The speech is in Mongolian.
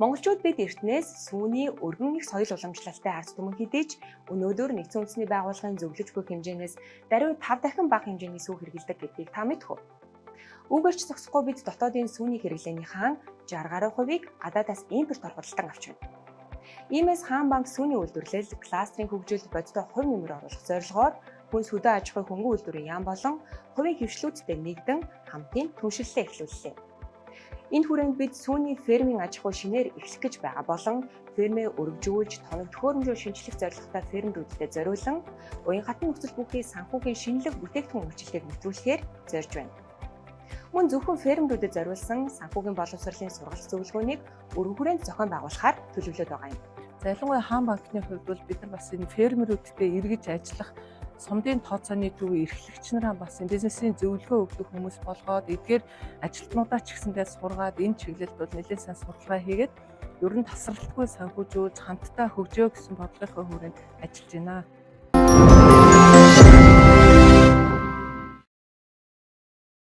Монголчууд бид эртнээс сүүний өргөн их соёл уламжлалтай ард түмэн хэдий ч өнөөдөр нэгдсэн үндэсний байгууллагын зөвлөж буй хэмжээнээс даруй 5 дахин бага хэмжээний сүү хэрэглэдэг гэдгийг та мэдэх үү? Үүгээр ч зогсохгүй бид дотоодын сүүний хэрэглээнийхээ 60 гаруй хувийг гадаадаас импортоор худалдан авч байна. Иймээс Хаан банк сүүний үйлдвэрлэл кластерын хөгжилд бодиттой хувь нэмэр оруулах зорилгоор хүнс хөдөө аж ахуйн хөнгөн үйлдвэрийн яам болон хувийн хэвшлүүдтэй нэгдэн хамтын түншлэлээ эхлүүллээ. Энэ хүрээнд бид сүүний фермийн аж ахуй шинээр эхлэх гэж байгаа болон фермээ өргөжүүлж, тоног төхөөрөмжөөр шинчлэх зорилготой фермерүүдэд зориулан уян хатан нөхцөл бүхий санхүүгийн шинэлэг бүтээгдэхүүн үйлчилгээг нэвтрүүлэхээр зорж байна. Мөн зөвхөн фермерүүдэд зориулсан санхүүгийн боловсролын сургалт зөвлөгөөнийг өргөн хүрээнд зохион байгуулахаар төлөвлөд байгаа юм. За, ялангуяа Хаан банкны хувьд бол бид нар бас энэ фермерүүдтэй эргэж ажиллах, сумдын тооцооны төвийн эрхлэгч нараа бас энэ бизнесийн зөвлөгөө өгдөг хүмүүс болгоод, эдгээр ажилтнуудаа ч гэсэндээ сургаад, энэ чиглэлд бол нэлээд сайн судалгаа хийгээд, ер нь тасралтгүй санхүүжүүлж, хамтдаа хөгжөө гэсэн бодлогын хүрээнд ажиллаж байна.